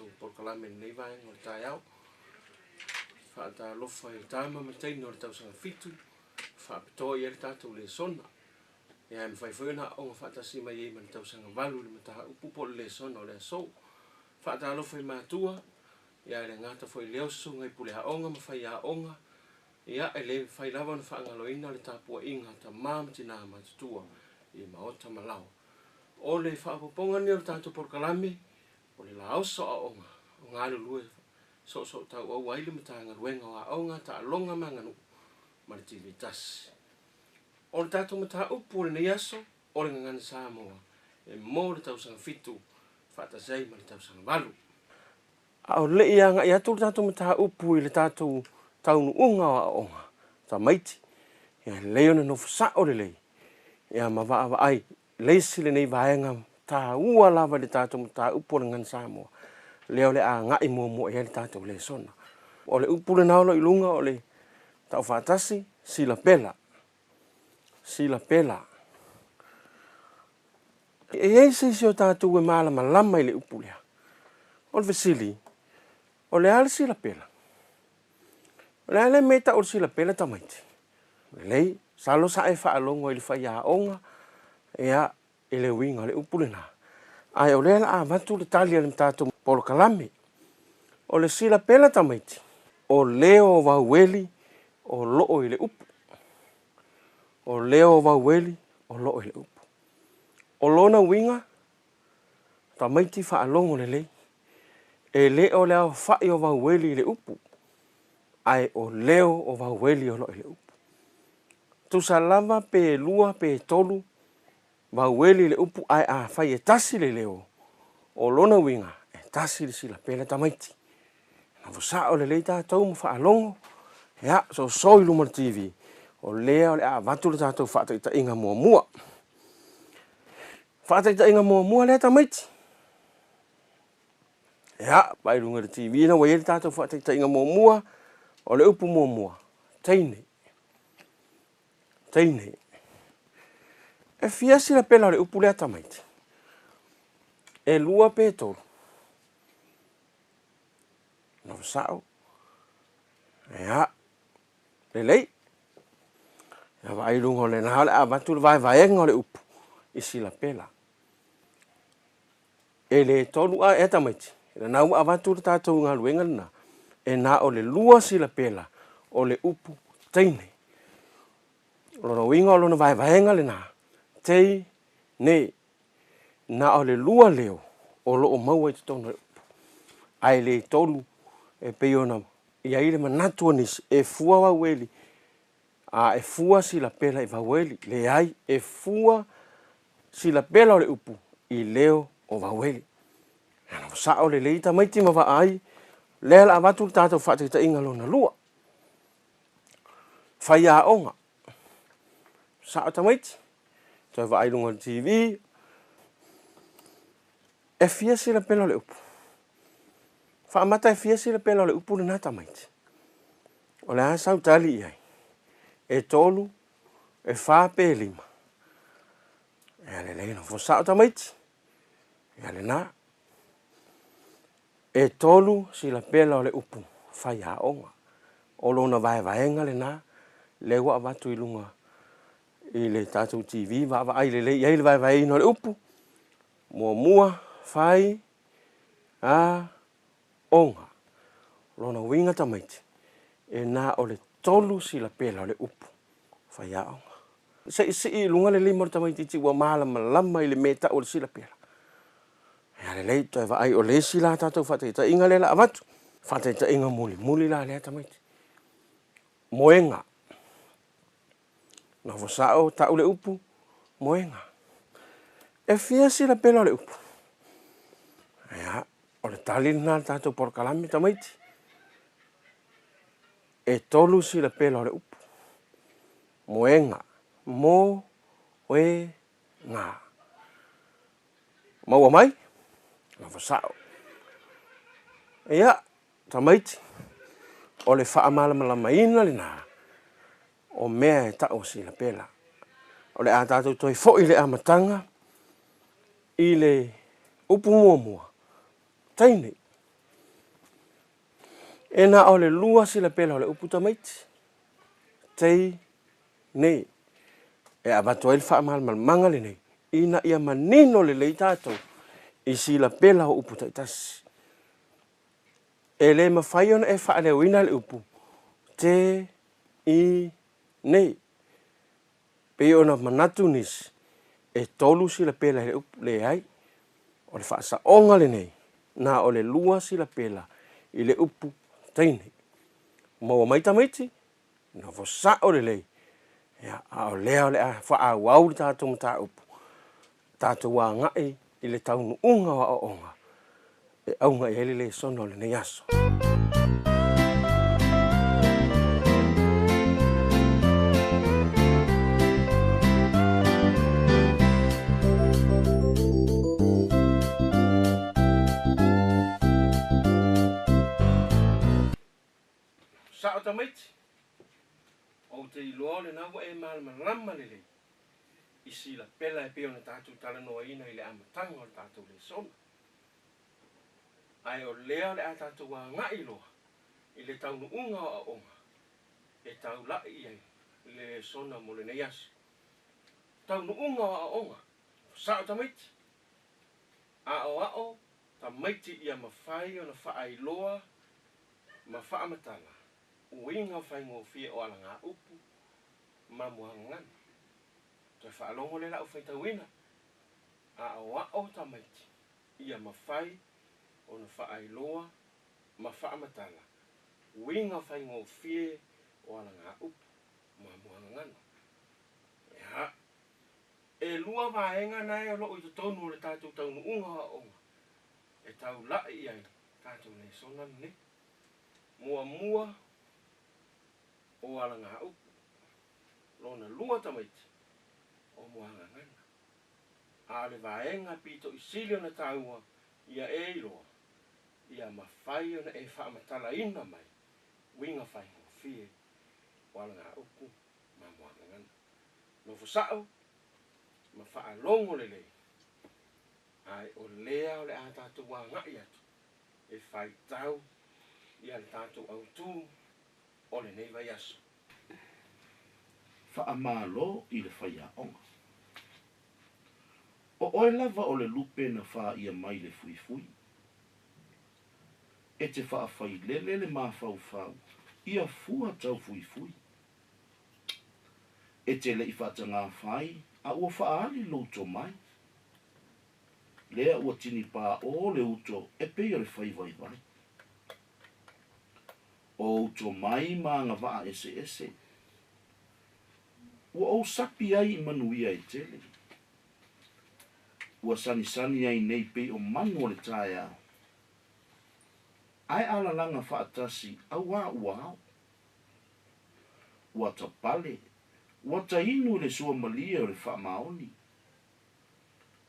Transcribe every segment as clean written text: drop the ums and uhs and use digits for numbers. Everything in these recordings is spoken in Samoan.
tatou polokalame i lenei vaega o le taeao. Faatalofa i tama ma teine o le tausaga 7, faapitoa i ai le tatou lesona. Ia e mafai foi ona aooga faatasi mai ai ma le tausaga 8 i le mataupu po o le lesona o le aso. Faatalofa i matua, ia e le gata foi i lea o susuga i pule aoga ma faiaoga, ia e le mafai lava ona faagaloina le tapuaiga a tama ma tina matutua i maota ma laoa. O le faaopoopoga lenei o le tatou polokalame, o le laoso aoaoga o galulue soosootauau ai le Matagaluega o Aoga, Taaloga ma Aganuu ma le TV Tasi. O le tatou mataupu o lenei aso, o le Gagana Samoa e mo le tausaga 7 faatasi ai ma le tausaga 8. A o le i agai atu le tatou mataupu i le tatou taunuuga o aoaoga tamaiti, ia lelei ona nofo sao lelei ia ma vaavaai le isi lenei vaega taua lava i le tatou mataupu o le Gagana Samoa, lea o le a agai muamua i ai le tatou lesona. O le upu lena o lo o i luga o le taufaatasi, silapela, silapela. E i ai se isi o tatou e malamalama i le upu lea? O le fesili, o le a le silapela? O le a le mea e tau o le silapela tamaiti? Lelei, masalo sa e faalogo i le faiaoga, ia, i le uiga o le upu lena. Ae o lea o le a avatu le tali a le tatou polokalame. O le silapela tamaiti, o leo o vaueli o loo i le upu. O leo o vaueli o loo i le upu. O lona uiga, tamaiti faalogo lelei, e le o le aofai o vaueli i le upu, ae o leo o vaueli o loo i le upu. Tusa lava pe 2 pe 3 vaueli i le upu, ae afai e tasi le leo, o lona uiga e tasi le silapela tamaiti. Nofo sao lelei tatou ma faalogo, ia, soso i luma o le TV, o lea o le a avatu le tatou faataitaiga muamua. Faataitaiga muamua lea tamaiti. Ia, vaai i luga o le TV na ua i ai le tatou faataitaiga muamua, o le upu muamua, teine. Teine. E fia silapela o le upu lea tamaiti? E 2 pe 3? Nofo sao. Ia, lelei. Ia vaai i luga o lena o le a avatu le vaevaega o le upu i silapela. E le 3 a ea tamaiti. Lena ua avatu le tatou galuega lena, e na o le 2 silapela o le upu teine. O lona uiga o lona vaevaega lena, tei, ne. Na o le 2 leo o lo o maua i totonu o le upu, ae le 3 e pei ona i ai le manatu o nisi e fua vaueli, a e fua silapela i vaueli. Leai, e fua silapela o le upu i leo o vaueli. Ua sao lelei tamaiti ma vaai, lea o le a avatu le tatou faataitaiga lona 2. Faiaoga. Sao tamaiti, toe vaai i luga o le TV, e fia silapela o le upu? Faamata e fia silapela o le upu lena tamaiti? O le a sau tali i ai? E 3, e 4 pe 5? Ia lelei, nofo sao tamaiti. Ia lena. E 3 silapela o le upu faiaoga. O lona vaevaega lena, lea ua avatu i luga i le tatou TV, vaavaai lelei i ai le vaevaeina o le upu. Muamua, fai, a, oga. Lona uiga tamaiti, e na o le 3 silapela o le upu faiaoga. Se i sii i luga le lima o le tamaitiiti ua malamalama i le mea e tau o le silapela. Ia lelei, toe vaai o le isi la tatou faataitaiga lea la avatu. Faataitaiga mulimuli la lea tamaiti. Moega. Nofo sao tau le upu, moega. E fia silapela o le upu? Ia, o le tali lena le tatou polokalame tamaiti. E 3 silapela o le upu. Moega. Mo, e, ga. Maua mai? Nofo sao. Ia, tamaiti, o le faamalamalamaina lena o mea e tau o silapela. O le a tatou toe foi i le amataga i le upu muamua, teine. E na o le lua silapela o le upu tamaiti, tei, nei, e avatu ai le faamalamalamaga lenei ina ia manino lelei tatou i silapela o upu taitasi. E le mafai ona e faaleoina le upu te, i, nei. Pei ona manatu nisi, e tolu silapela i le upu, leai. O le faasaoga lenei, na o le lua silapela i le upu teine. Maua mai tamaiti, nofo sa'o lelei, ia, a o lea o le a faaauau le tatou mataupu, tatou agai i le taunuuga o aoaoga e auga i ai le lesona o lenei aso. Sa'o tamaiti, ou te iloa o lena ua e malamalama lelei i silapela e pei ona tatou talanoaina i le amataga o le tatou lesona. Ae o lea o le a tatou agai loa i le taunuuga o aoaoga e taula'i i ai le lesona mo lenei aso. Taunuuga o aoaoga, sa'o tamaiti, aoao tamaiti ia mafai ona faailoa ma faamatala uiga faigofie o alagaupu ma muagagana. Toe faalogo lea la u faitauina, aoao tamaiti ia mafai ona faailoa ma faamatala uiga faigofie o alagaupu ma muagagana. Ia, e lua vaega nae o loo i totonu o le tatou taunuuga o aoaoga e taula'i i ai tatou lesona lenei. Muamua o alagaupu, lona lua tamaiti o muagagana. A o le vaega pito i sili ona taua ia e iloa, ia mafai ona e faamatalaina mai uiga faigofie o alagaupu ma muagagana. Nofo sa'o ma faalogo lelei, ae o lea o le a tatou agai atu e faitau ia le tatou autu o lenei vaiaso. Faamalo i le faiaoga. O oe lava o le lupe na faia mai le fuifui. E te faafailele le mafaufau ia fua taufuifui. E te le i faatagafai a ua faaali lou tomai. Lea ua tinipaʻō le uto e pei o le fai vaivai. O ou tomai ma agavaa eseese. Ua ou sapi ai i manuia e tele. Ua sanisani ai nei pei o manu o le taeao. Ae alalaga faatasi auā ua ao. Ua tapale, ua tainu i le suamalie o le faamaoni.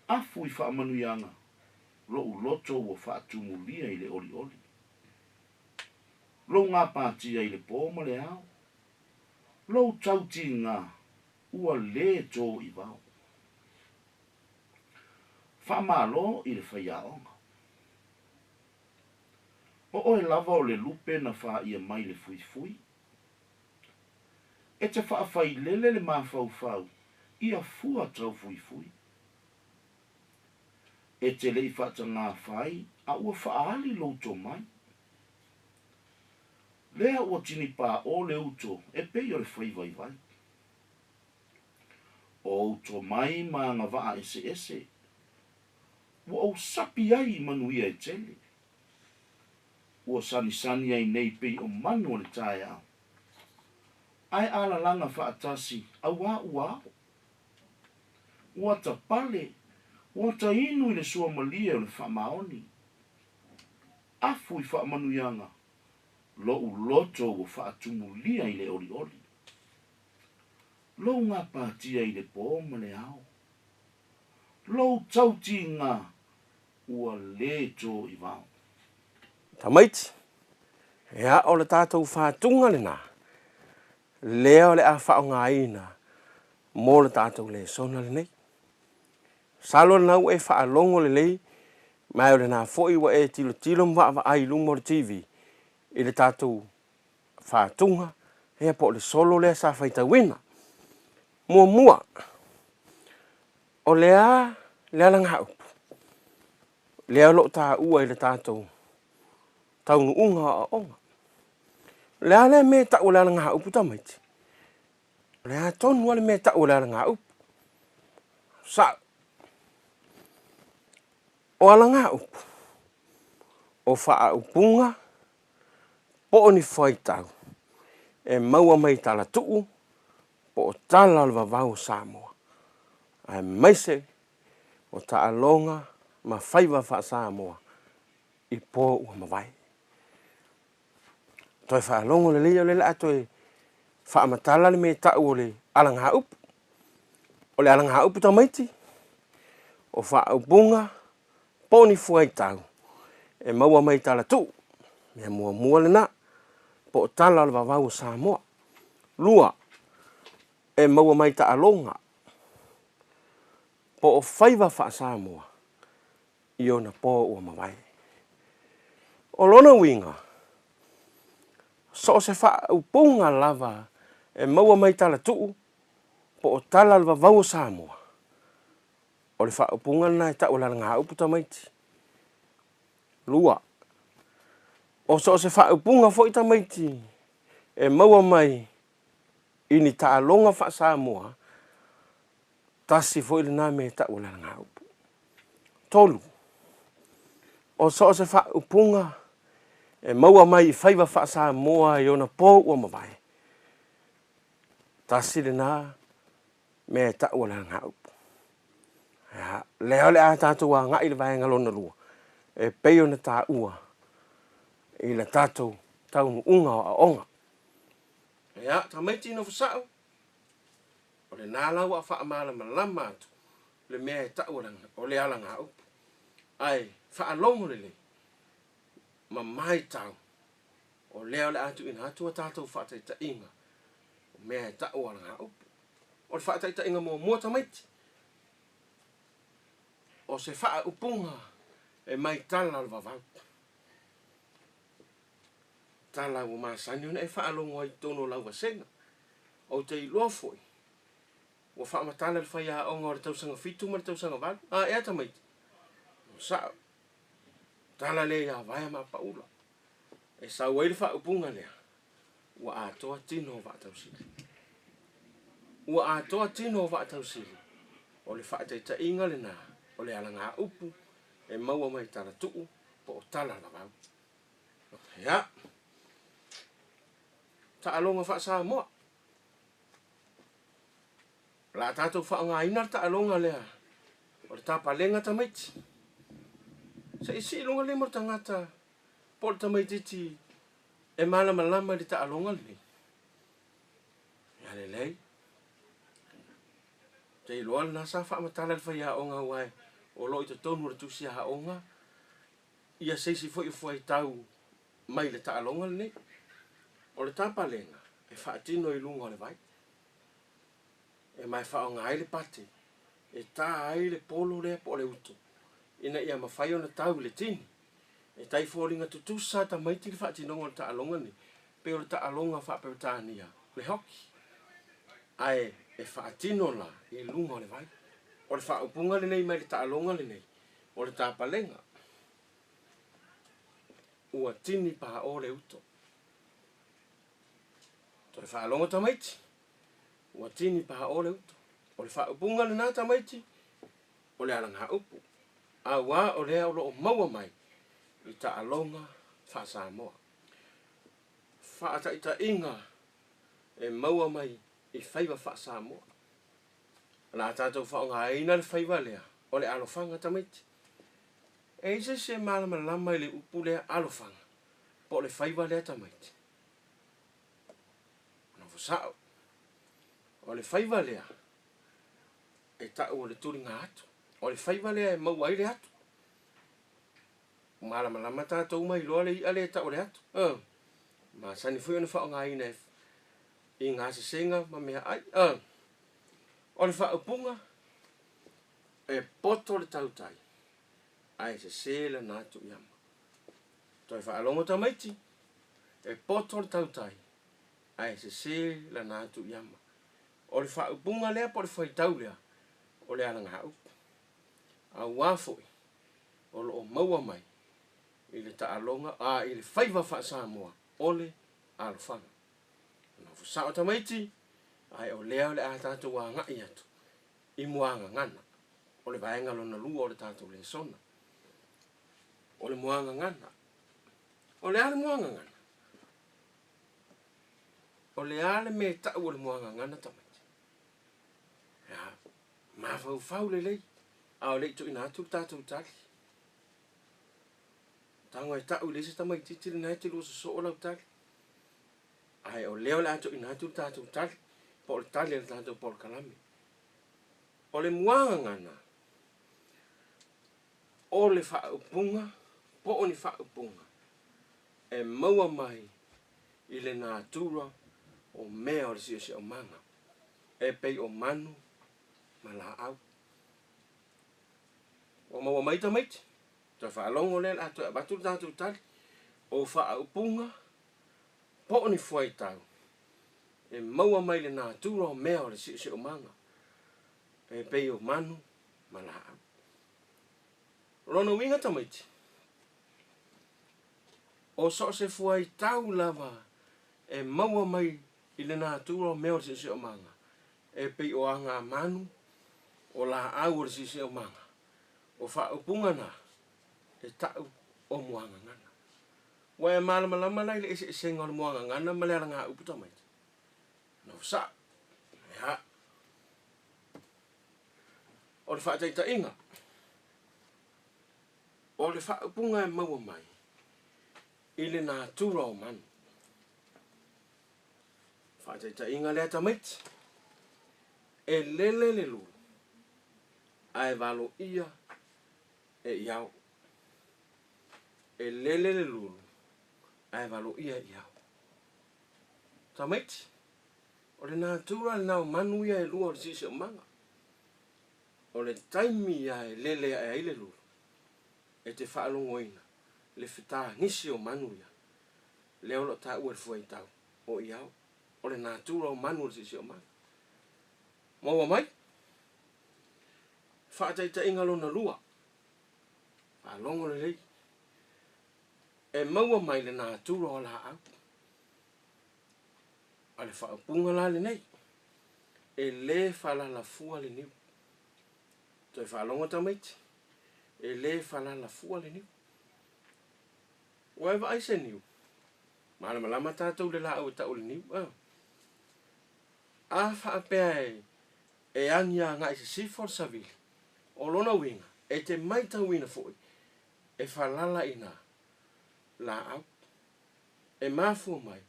Afu i faamanuiaga, loʻu loto ua faatumulia i le olioli. Lou gapatia i le pō ma le ao, lou tautiga ua lē tō i vao. Faamalo i le faiaoga. O oe lava o le lupe na faia mai le fuifui. E te faafailele le mafaufau ia fua taufuifui. E te le i faatagafai a ua faaali lou tomai. Lea ua tinipaʻō le uto e pei o le fai vaivai. O ou tomai ma agavaa eseese, ua ou sapi ai i manuia e tele. Ua sanisani ai nei pei o manu o le taeao. Ae alalaga faatasi auā ua ao. Ua tapale, ua tainu i le suamalie o le faamaoni. Afu i faamanuiaga, loʻu loto ua faatumulia i le olioli. Lou gapatia i le pō ma le ao. Lou tautiga ua lē tō i vao. Tamaiti, Ia, o le tatou fatuga lena, lea o le a faaaogaina mo le tatou lesona lenei. Masalo lena ua e faalogo lelei, ma o lena foi ua e tilotilo ma vaavaai i luma o le TV. i le tatou faatuga ia po o le solo lea sa faitauina. Muamua, o le a le alagaupu lea o lo o taua i le tatou taunuuga o aoaoga. O le a lea mea e tau o le alagaupu tamaiti? O le a tonu lava le mea e tau o le alagaupu? Sao. O alagaupu, o faaupuga po o ni fuaitau e maua mai talatuu po o tala o le vavau o Samoa, aemaise o taaloga ma faiva faa-Samoa i po ua mavae. Toe faalogo lelei o lea o le a toe faamatala le mea e tau o le alagaupu. O le alagaupu tamaiti, o faaupuga po o ni fuaitau e maua mai talatuu, mea muamua lena, po o tala o le vavau o Samoa. 2, e maua mai taaloga po o faiva faa-Samoa i ona po ua mavae. O lona uiga, so o se faaupuga lava e maua mai talatuu po o tala o le vavau o Samoa, o le faaupuga lena e tau o le alagaupu tamaiti. 2, o so o se faaupuga foi tamaiti e maua mai i ni taaloga faa-Samoa, tasi foi lena mea e tau o le alagaupu. 3, o so o se faaupuga e maua mai i faiva faa-Samoa i ona po ua mavae, tasi lena mea e tau o le alagaupu. Ia, lea o le a tatou agai i le vaega lona lua, e pei ona taua i le tatou taunuuga o aoaoga. Ia, tamaiti nofo sao, o lena la ua faamalamalama atu le mea e tau o le alagaupu. Ae faalogo lelei ma maitau, o lea o le a tuuina atu a tatou faataitaiga o mea e tau o alagaupu. O le faataitaiga muamua tamaiti, o se faaupuga e mai tala o le vavau. Tala ua masani ona e faalogo ai i totonu o lau vasega. Ou te iloa foi, ua faamatala le faiaoga o le tausaga 7 ma le tausaga 8. A ea tamaiti? O sao. Tala lea ia Vaea ma Apaula. E sau ai le faaupuga lea, ua atoa tino o Vaatausili. Ua atoa tino o Vaatausili, o le faataitaiga lena o le alagaupu e maua mai talatuu po o tala lavau. Ia, taaloga faa-Samoa. O le a tatou faaaogaina le taaloga lea o le tapalega tamaiti. Se i sii i luga lima o le tagata po o le tamaitiiti e malamalama i le taaloga lenei. Ia lelei. Ou te iloa lena sa faamatala e le faiaoga aua o lo o i totonu o le tusi aoga ia se isi foi o fuaitau mai le taaloga lenei. O le tapalega e faatino i luga o le vai. E ma e faaaoga ai le pate e ta ai le polo lea po o le uto ina ia mafai ona tau i le tini. E tai foliga tutusa tamaiti le faatinoga o le taaloga lenei pei o le taaloga faa-Peretania le hockey ae e faatino la i luga o le vai. O le faaupuga lenei mai le taaloga lenei o le tapalega ua tini paʻo le uto. Toe faalogo tamaiti, ua tini paʻo le uto. O le faaupuga lena tamaiti, o le alagaupu, auā o lea o lo o maua mai i taaloga faa-Samoa. Faataitaiga e maua mai i faiva faa-Samoa. O le a tatou faaaogaina le faiva lea o le alofaga tamaiti. E i ai se isi e malamalama i le upu lea alofaga po o le faiva lea tamaiti? Nofo sao. O le faiva lea e tau o le tuliga atu. O le faiva lea e maua ai le atu. Malamalama tatou ma iloa le i'a lea e tau o le atu. Uh. Masani foi ona faaaogaina e i gasesega ma meaai. Uh. O le faaupuga, e poto le tautai, ae sese lana atu i ama. Toe faalogo tamaiti. E poto le tautai, ae sese lana atu i ama. O le faaupuga lea po o le fuaitau lea, o le alagaupu. Auā foi, o lo o maua mai i le taaloga, a, i le faiva faa-Samoa, o le alofaga. Nofo sao tamaiti, ae o lea o le a tatou agai atu i muagagana. O le vaega lona lua o le tatou lesona, o le muagagana. O le a le muagagana? O le a le mea e tau o le muagagana tamaiti? Ia, mafaufau lelei, a o le i tuuina atu le tatou tali. Tago e tau i le isi tamaitiiti lena e te lua sosoo lau tali. Ae o lea o le a tuuina atu le tatou tali, po o le tali a le tatou polokalame. O le muagagana, o le faaupuga po o ni faaupuga e maua mai i le natura o mea o le siosiomaga e pei o manu ma laau. Ua maua mai tamaiti? Toe faalogo lea o le a toe avatu le tatou tali, o faaupuga po o ni fuaitau e maua mai le natura o mea o le siosiomaga e pei o manu ma laau. O lona uiga tamaiti, o so o se fuaitau lava e maua mai i le natura o mea o le siosiomaga e pei o agamanu, o laau o le siosiomaga, o faaupuga na e tau o muagagana. Ua e malamalama la i le eseesega o le muagagana ma le alagaupu tamaiti? Nofo sao. Ea. O le faataitaiga, o le faaupuga e maua mai i le natura o manu. Faataitaiga lea tamaiti, e lele le lulu ae valoia e iao. E lele le lulu ae valoia e iao. Tamaiti, o le natura lena o manu ia e lua o le siosiomaga. O le taimi ia e lele ae ai le lulu, e te faalogoina le fetagisi o manu ia, lea o lo o taua i le fuaitau o iao, o le natura o manu o le siosiomaga. Maua mai? Faataitaiga lona lua, faalogo lelei, e maua mai le natura o laau. A le faaupuga la lenei, e le falalafua le niu. Toe faalogo tamaiti, e le falalafua le niu. Ua e vaai se niu? Malamalama tatou i le laau e tau o le niu, a? A faapea e e agi agai sisifo le savili, o lona uiga, e te maitauina foi e falala i na laau e mafua mai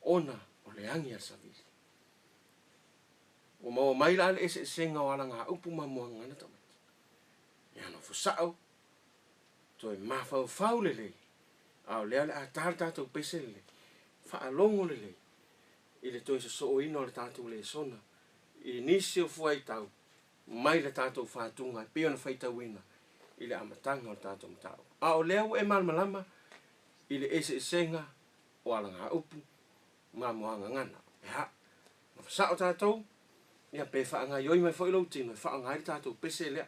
ona o le agi a le savili. Ua maua mai la le eseesega o alagaupu ma muagagana tamaiti. Ia nofo sao, toe mafaufau lelei, a o lea o le a ta le tatou pese lelei, faalogo lelei i le toe sosooina o le tatou lesona i nisi o fuaitau mai le tatou fatuga e pei ona faitauina i le amataga o le tatou mataupu. A o lea ua e malamalama i le eseesega o alagaupu ma muagagana. Ea, na sao tatou, ia pe faagaioi mai foi lou tino e faaaoga ai le tatou pese lea.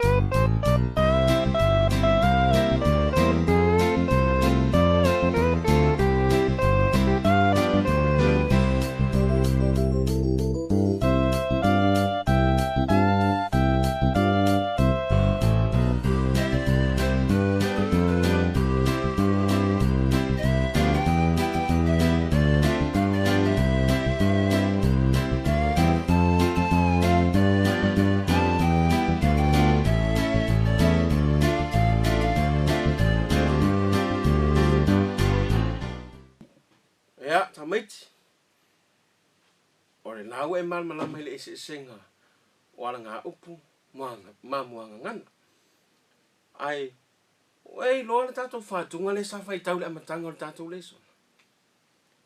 Ea, tamaiti, o lena ua e malamalama i le eseesega o alagaupu ma muagagana. Ae, ua e iloa le tatou fatuga lea sa faitau i le amataga o le tatou lesona?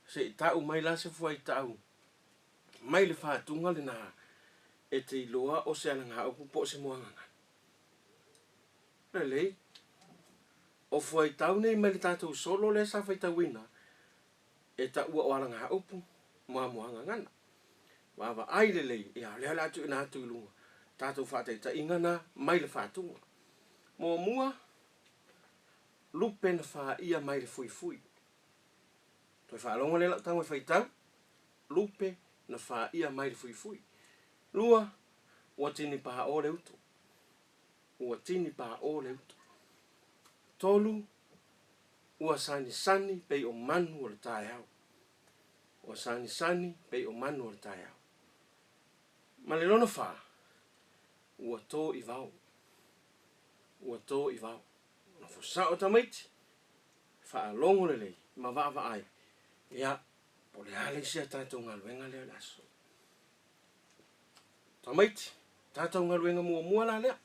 Se i tau mai la se fuaitau mai le fatuga lena e te iloa o se alagaupu po o se muagagana. Lelei. O fuaitau nei mai le tatou solo lea sa faitauina. E taua o alagaupu ma muagagana. Vaavaai lelei, ia, o lea o le a tuuina atu i luga tatou faataitaiga na mai le faatuga. Muamua, lupe na faia mai le fuifui. Toe faalogo lea lau tago e faitau, lupe na faia mai le fuifui. Lua, ua tini paʻō le uto. Ua tini paʻō le uto. Tolu, ua sanisani pei o manu o le taeao. Ua sanisani pei o manu o le taeao. Ma le lona fa, ua tō i vao. Ua tō i vao. Nofo sao tamaiti, faalogo lelei ma vaavaai, ia, po o le a le isi a tatou galuega lea o le aso. Tamaiti, tatou galuega muamua la lea,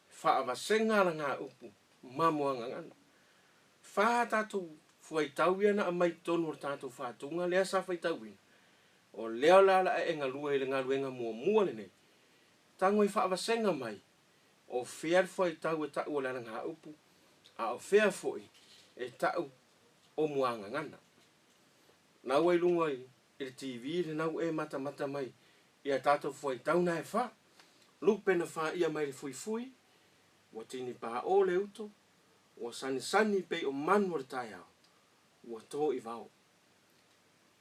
faavasega alagaupu ma muagagana. Fa tatou fuaitau ia na aumai i totonu o le tatou faatuga lea sa faitauina, o lea o le a e galue i le galuega muamua lenei, tago e faavasega mai o fea le fuaitau e tau o le alagaupu, a o fea foi e tau o muagagana. Na ua i luga i le TV lena ua e matamata mai i a tatou fuaitau na e fa. Lupe na faia mai le fuifui, ua tini paʻō le uto, ua sanisani pei o manu o le taeao, ua tō i vao.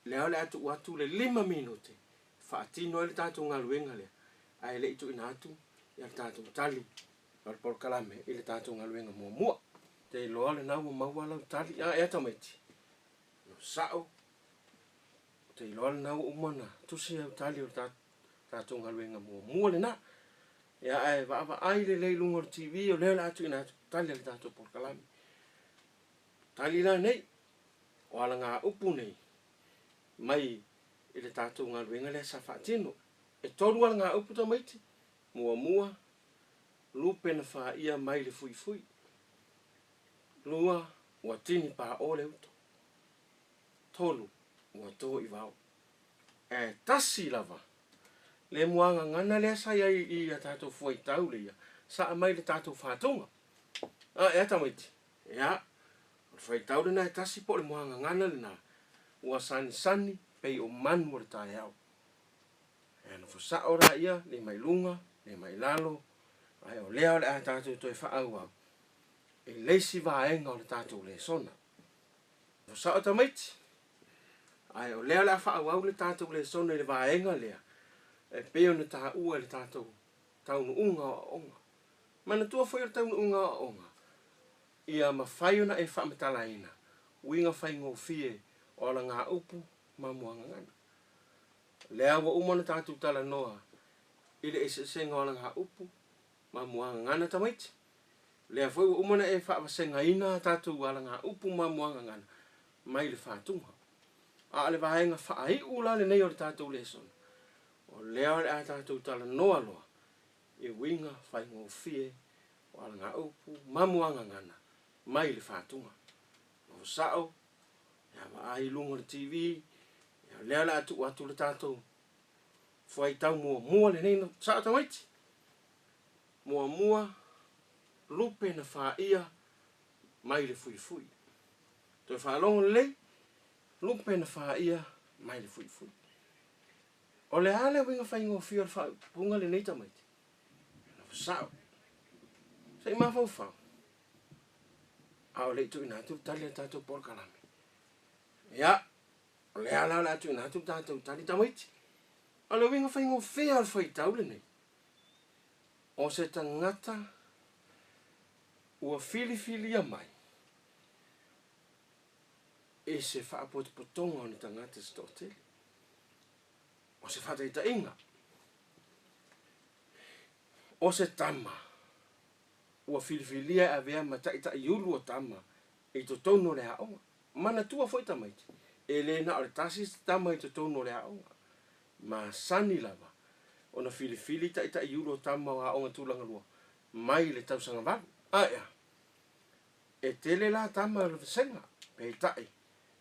Lea o le a tuu atu le lima minute faatino ai le tatou galuega lea, ae le i tuuina atu ia le tatou tali o le polokalame i le tatou galuega muamua. Te iloa lena ua maua lau tali. A ea tamaiti? No sao. Te iloa lena ua uma ona tusi au tali o le tatou galuega muamua lena. Ia ae vaavaai lelei i luga o le TV o lea o le a tuuina atu tali a le tatou polokalame. Tali la nei, o alagaupu nei mai i le tatou galuega lea sa faatino. E tolu alagaupu tamaiti, muamua, lupe na faia mai le fuifui. Lua, ua tini paʻō le uto. Tolu, ua tō i vao. Ae tasi lava le muagagana lea sa i ai i a tatou fuaitau leia sa aumai i le tatou faatuga. A ea tamaiti? Ea, o le fuaitau lena e tasi po o le muagagana lena ua sanisani pei o manu o le taeao. Ea nofo sao la ia, lima i luga, lima i lalo, ae o lea o le a tatou toe faaauau i le isi vaega o le tatou lesona. Nofo sao tamaiti? Ae o lea o le a faaauau le tatou lesona i le vaega lea e pei ona taua i le tatou taunuuga o aoaoga. Manatua foi o le taunuuga o aoaoga, ia mafai ona e faamatalaina uiga faigofie o alagaupu ma muagagana. O lea ua uma ona tatou talanoa i le eseesega o alagaupu ma muagagana tamaiti. O lea foi ua uma ona e faavasegaina a tatou alagaupu ma muagagana mai le fatuga. A o le vaega faaiu la lenei o le tatou lesona, o lea o le a tatou talanoa loa i uiga faigofie o alagaupu ma muagagana mai le fatuga. Nofo sao, ia vaai i luga o le TV, ia o lea o le a tuu atu le tatou fuaitau muamua lenei, sao tamaiti? Muamua, lupe na faia mai le fuifui. Toe faalogo lelei, lupe na faia mai le fuifui. O le a le uiga faigofie o le faaupuga lenei tamaiti? Nofo sao. Se i mafaufau. A o le i tuuina atu le tali a le tatou polokalame. Ia, o lea la o le a tuuina atu le tatou tali tamaiti. O le uiga faigofie o le faitau lenei, o se tagata ua filifilia mai i se faapotopotoga o ni tagata se toatele. O se faataitaiga, o se tama ua filifilia e avea ma taitaiulu o tama i totonu o le aoga. Manatua foi tamaiti, e le na o le tasi se tama i totonu o le aoga. Masani lava ona filifili taitaiulu o tama o aoga tulaga lua mai le tausaga valu. Aea, e tele la tama o le vasega, peitai,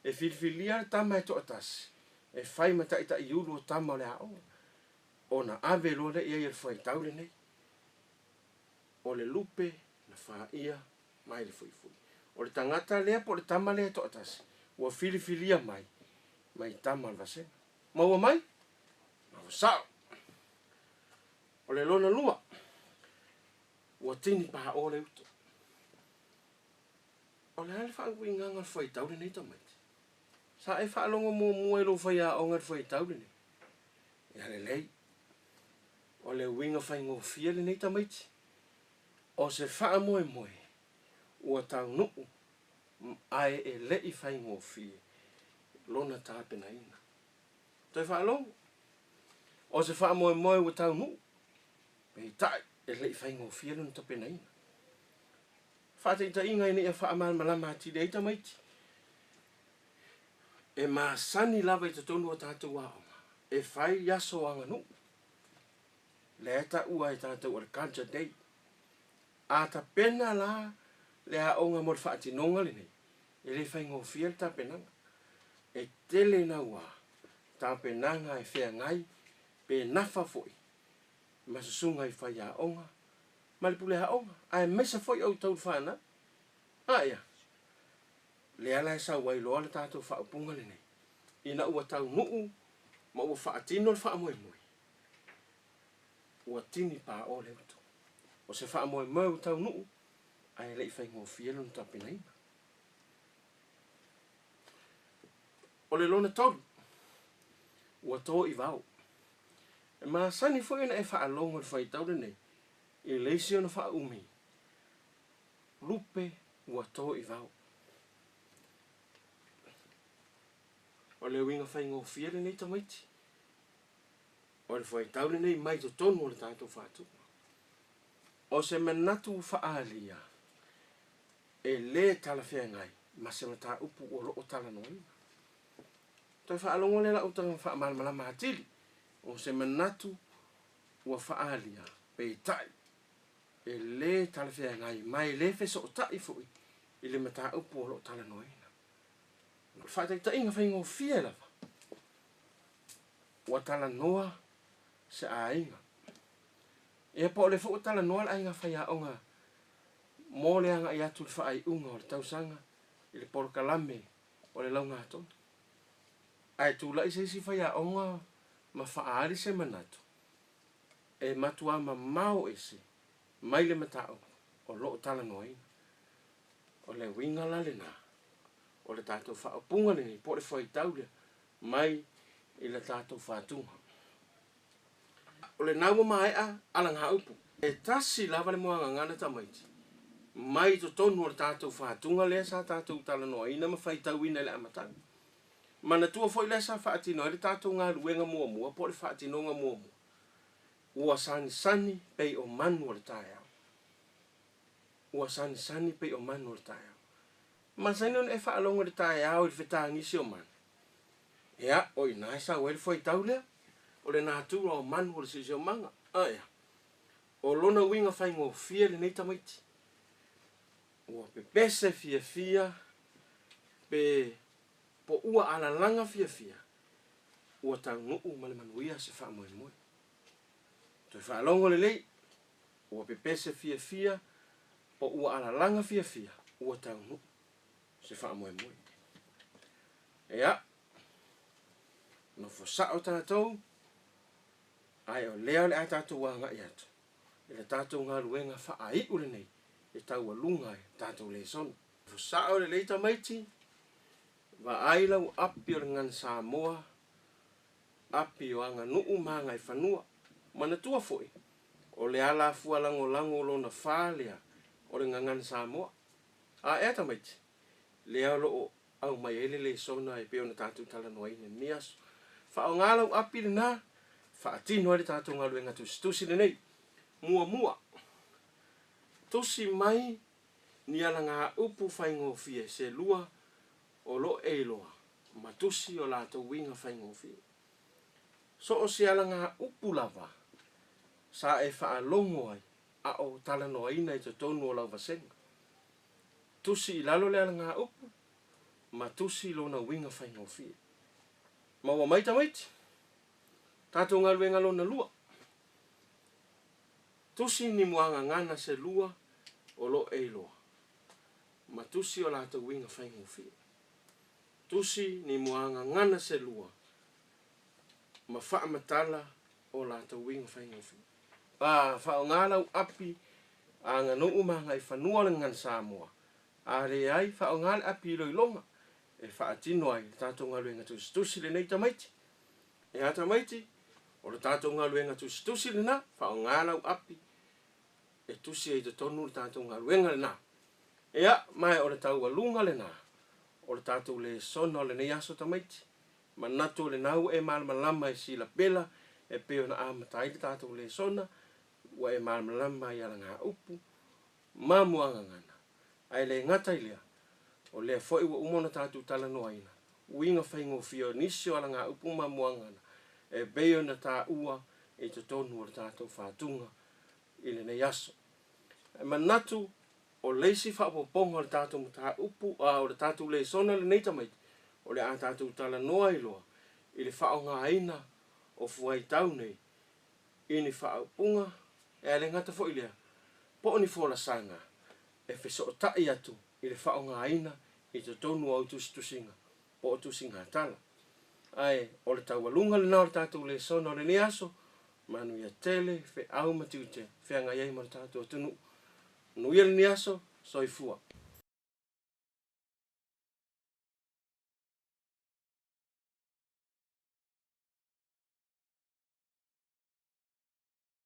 e filifilia le tama e toatasi e fai ma taitaiulu o tama o le aoga, ona ave loa lea i ai e le fuaitau lenei, o le lupe na faia mai le fuifui. O le tagata lea po o le tama lea e toatasi, Ua filifilia mai mai tama o le vasega. Maua mai? Maua sao. O le lona lua, ua tini paʻō le uto. O le a le faauigaga o le fuaitau lenei tamaiti? Sa e faalogo muamua i lou faiaoga i le fuaitau lenei? Ia lelei. O le uiga faigofie lenei tamaiti, o se faamoemoe ua taunuu ae e le i faigofie lona tapenaina. Toe faalogo, o se faamoemoe ua taunuu, peitai e le i faigofie lona tapenaina. Faataitaiga ina ia faamalamalama atili ai tamaiti, e masani lava i totonu o tatou aoga e fai aso aganuu, lea e taua e tatou o le Culture Day. A tapena la le aoga mo le faatinoga lenei, e le faigofie le tapenaga. E tele naua tapenaga e feagai pe nafa foi ma susuga i faiaoga ma le pule aoga, aemaise foi o outou le fanau. A ia, lea la e sau ai loa le tatou faaupuga lenei, ina ua taunuu ma ua faatino le faamoemoe, ua tini paʻō le uto. O se faamoemoe ua taunuu, ae le i faigofie lona tapenaina. O le lona tolu, ua to i vao. E masani foi ona e faalogo i le faitau lenei i le isi ona faaumi, lupe ua to i vao. O le uiga faigofie lenei tamaiti, o le fuaitau lenei mai totonu o le tatou faatuga. O se manatu faaalia e lē talafeagai ma se mataupu o lo o talanoaina. Toe faalogo lea lau taga faamalamalama atili, o se manatu ua faaalia, peitai, e lē talafeagai ma e lē fesootai foi i le mataupu o lo o talanoaina. O le faataitaiga faigofie lava, ua talanoa se aiga. Ia po o lea foi ua talanoa le aiga faiaoga mo le agai atu i le faaiuga o le tausaga i le polokalame o le laugatonu. Ae tulai se isi faiaoga ma faaali se manatu e matuā mamao ese mai le mataupu o lo o talanoaina. O le uiga la lena o le tatou faaupuga lenei po o le fuaitau lea mai i le tatou fatuga. O lena ua maea alagaupu. E tasi lava le muagagana tamaiti mai i totonu o le tatou fatuga lea sa tatou talanoaina ma faitauina i le amataga. Manatua foi lea sa faatino ai le tatou galuega muamua po o le faatinoga muamua. Ua sanisani pei o manu o le taeao. Ua sanisani pei o manu o le taeao. Masani ona e faalogo i le taeao i le fetagisi o manu. Ea, o i ina e sau ai le fuaitau lea, o le natura o manu o le siosiomaga. Aea, o lona uiga faigofie lenei tamaiti. Ua pepese fiafia pe poua alalaga fiafia, ua taunuu ma le manuia se faamoemoe. Toe faalogo lelei, ua pepese fiafia po ua alalaga fiafia, ua taunuu se faamoemoe. Ea, nofo sao tatou, ae o lea o le a tatou agai atu i le tatou galuega faaiu lenei e taualuga ai tatou lesona. Nofo sao lelei tamaiti, vaai lau api o le Gagana Samoa, api o aganuu ma agaifanua. Manatua foi, o le alafua lagolago lona fa lea o le Gagana Samoa. A ea tamaiti, lea o lo o aumai ai le lesona e pei ona tatou talanoaina i lenei aso. Faaaoga lau api lena, faatino ai le tatou galuega tusitusi lenei. Muamua, tusi mai ni alagaupu faigofie se lua o lo o e iloa ma tusi o latou uiga faigofie. So o se alagaupu lava sa e faalogo ai a o talanoaina i totonu o lau vasega. Tusi i lalo le alagaupu ma tusi lona uiga faigofie. Maua mai tamaiti? Tatou galuega lona lua. Tusi ni muagagana se lua o lo o e iloa ma tusi o latou uiga faigofie. Tusi ni muagagana se lua ma faamatala o latou uiga faigofie. A faaaoga lau api aganuu ma agaifanua o le Gagana Samoa, a leai, faaaoga le api iloiloga e faatino ai le tatou galuega tusitusi lenei tamaiti. E a tamaiti? O le tatou galuega tusitusi lena, faaaoga lau api e tusi ai i totonu le tatou galuega lena. Ea, ma o le taualuga lena o le tatou lesona o lenei aso tamaiti. Manatu o lena ua e malamalama i silapela e pei ona amata ai le tatou lesona, ua e malamalama i alagaupu ma muagagana. Ae le gata i lea, o lea foi ua uma ona tatou talanoaina uiga faigofie o nisi o alagaupu ma muagagana e pei ona taua i totonu o le tatou fatuga i lenei aso. E manatu o le isi faaopoopoga o le tatou mataupu, a o le tatou lesona lenei tamaiti, o le a tatou talanoa ai loa i le faaaogaina o fuaitau nei i ni faaupuga, e le gata foi i lea, po o ni folasaga e fesootai atu i le faaaogaina i totonu o au tusitusiga po o tusigatala. Ae o le taualuga lena o le tatou lesona o lenei aso, manuia tele, feau ma tiute feagai ai ma le tatou atunuu. Manuia lenei aso, soifua.